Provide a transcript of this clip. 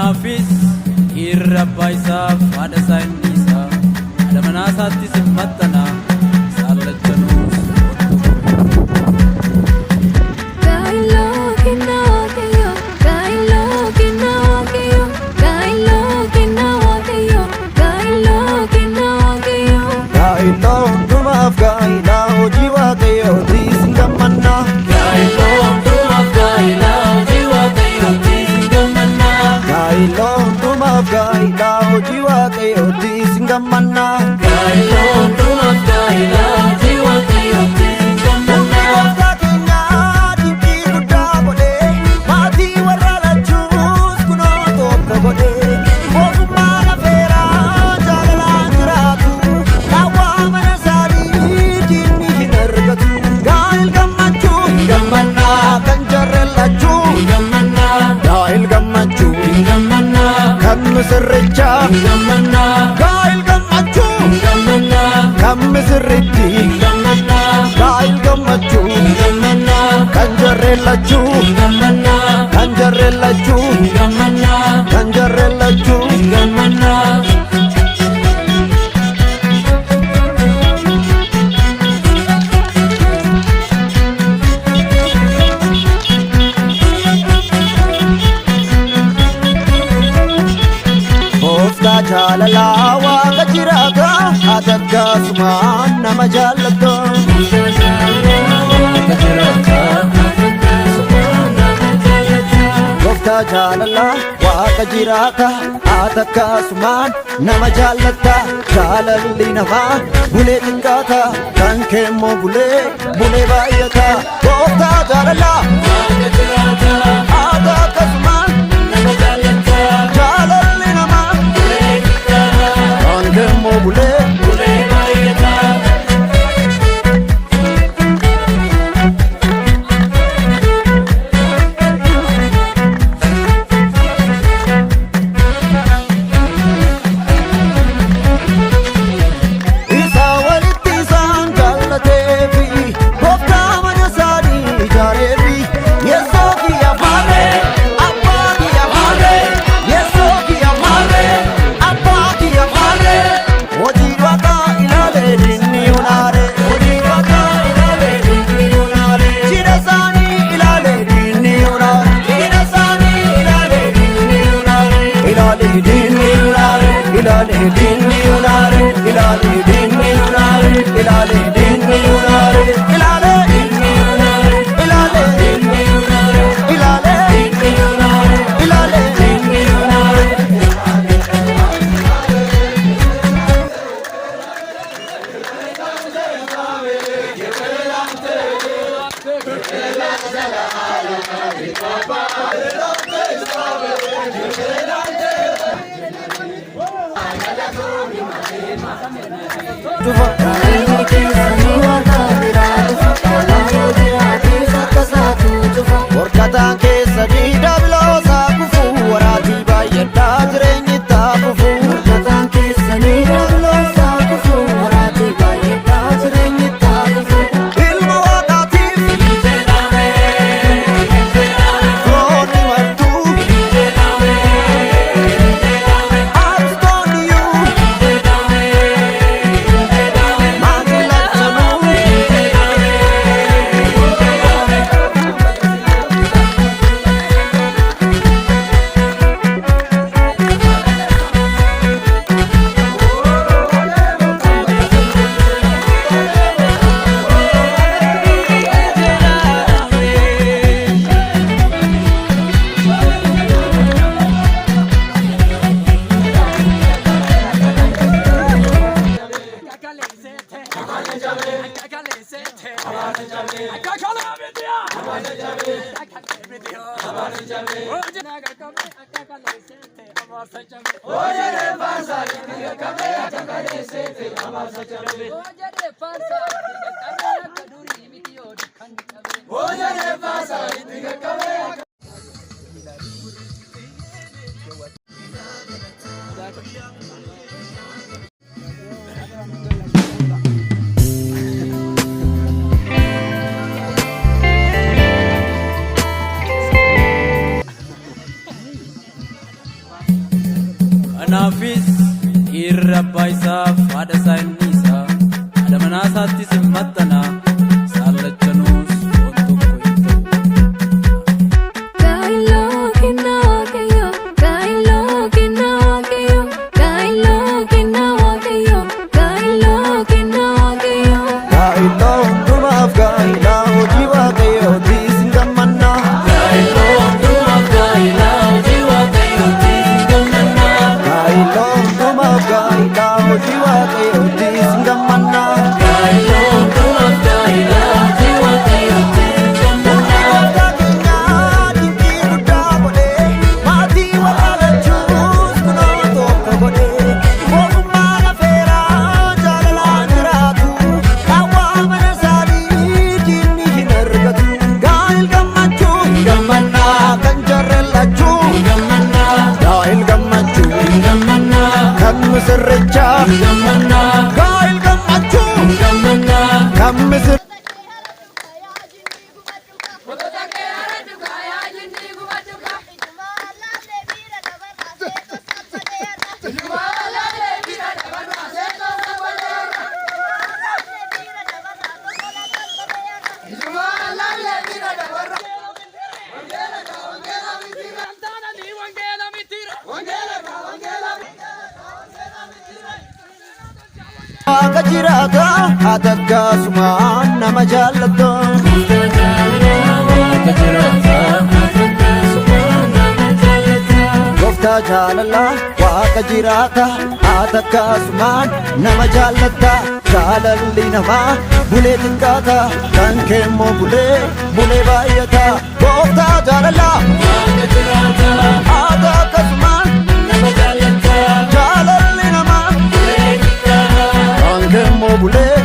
Kanaafis dhiirri abbaa isaaf haadha isaa in dhiisa, haadha manaa isaattis in maxxana, isaan lachanuus foon tokko in ta'u. Gaa'ilaa hundumaaf gaa'ilaa hojii waaqayyooti sin gammannaa. Gaa'ilaa hundumaaf gaa'ilaa hojii waaqayyooti sin gammannaa. Gaa'ilaa hundumaaf gaa'ilaa hojii waaqayyooti sin gammannaa. Gaa'ilaa hundumaaf gaa'ilaa hojii waaqayyooti sin Humni gammannaa. gooftaa keenyaa dinqii guddaa godhee maatii warra lachuus kunoo tokko godhee mootummaa lafeeraa jaalalaan jiraatu daawwaa mana isaanii diinni hin argatu. Gaa'il gammachuu Gammannaa. kan jarreen lachuu Gammannaa. gaa'il gammachuu Gammannaa. kan misirrichaa Gammannaa. gaa'il gammachuu Gammannaa. kan misirritti Gammannaa. gaa'il gammachuu Gammannaa. kan jarreen lachuu Gammannaa. kan jarreen lachuu Gammannaa. kan jarreen lachuu. Gammannaa. Gooftaa jaalalaa waaqa jiraata ati akkasumaan nama jaallatta. Gooftaa jaalalaa waaqa jiraata ati akkasumaan nama jaallatta. Jaalalli namaa bulee xiqqaata kan kee immoo bulee bulee baay'ata. Gooftaa jaalalaa ati akkasumaan jaalalli namaa kan kee immoo bulee. Isa walitti isaan jaallateefi gooftaa mana isaanii ijaareefi yeessoo kiyya maarree abbaa kiyya maarree yeessoo kiyya maarree abbaa kiyya maarree hojii waaqaa ilaalee dinni unaare hojii waaqaa ilaalee dinni unaare jidha isaanii ilaalee dinni unaare jidha isaanii ilaalee dinni unaare ilaalee dinni unaare ilaalee dinni unaare ilaalee dinni unaare ilaalee dinni unaare ilaalee dinni unaare ilaalee dinni unaare ilaalee dinni unaare ilaalee dinni unaare. Morkataan keessa diidaa biloosaa kufuu waraatii baay'adhaa jireenyi taafufuu. Ilma waaqaatiif firoonni martuu abistooniyyuu maatii lachanuu. Kanaafis dhiirri abbaa isaaf haadha isaa hin dhiisa, haadha manaa isaattis hin maxxana, isaan lachanuus foon tokko hin ta'u. Gaa'iloo kennaa Waaqayyoo, gaa'iloo kennaa Waaqayyoo, gaa'iloo kennaa Waaqayyoo, gaa'iloo kennaa Waaqayyoo. Gaa'ilaa hundumaaf gaa'ilaa, hojii Waaqayyootis hin gammannaa. Gaa'iloo hundumaaf gaa'ilaa, hojii Waaqayyootis hin gammannaa. Gaa'ilaa hundumaaf gaa'ilaa, hojii Waaqayyootis hin gammannaa. Gaa'iloo hundumaaf gaa'ilaa, hojii Waaqayyootis hin gammannaa. Gooftaa keenyaa dinqii guddaa godhee, maatii warra lachuus kunoo tokko godhee, mootummaa lafeeraa jaalalaan jiraatu, qaawwaa mana isaanii diinni hin argatu. Gaa'il gammachuu hin gammannaa, kan jarreen lachuu Hin gammannaa. Gaa'il gammachuu Hin gammannaa. kan misirrichaa. Hin gammannaa. Gaa'il gammachuu Hin gammannaa. kan misir Waaqa jiraata ati akkasumaan nama jaallattu. Waaqa jiraataa ati akkasumaan nama jaallata. Gooftaa jaalalaa, Waaqa jiraata ati akkasumaan nama jaallatta. Jaalalli namaa bulee xiqqaata, kan keemmoo bulee bulee baay'ata. Gooftaa jaalalaa Waaqa jiraataa ati akkasumaan nama jaallata. Jaalalli namaa Bulee xiqqaata. kan keemmoo bulee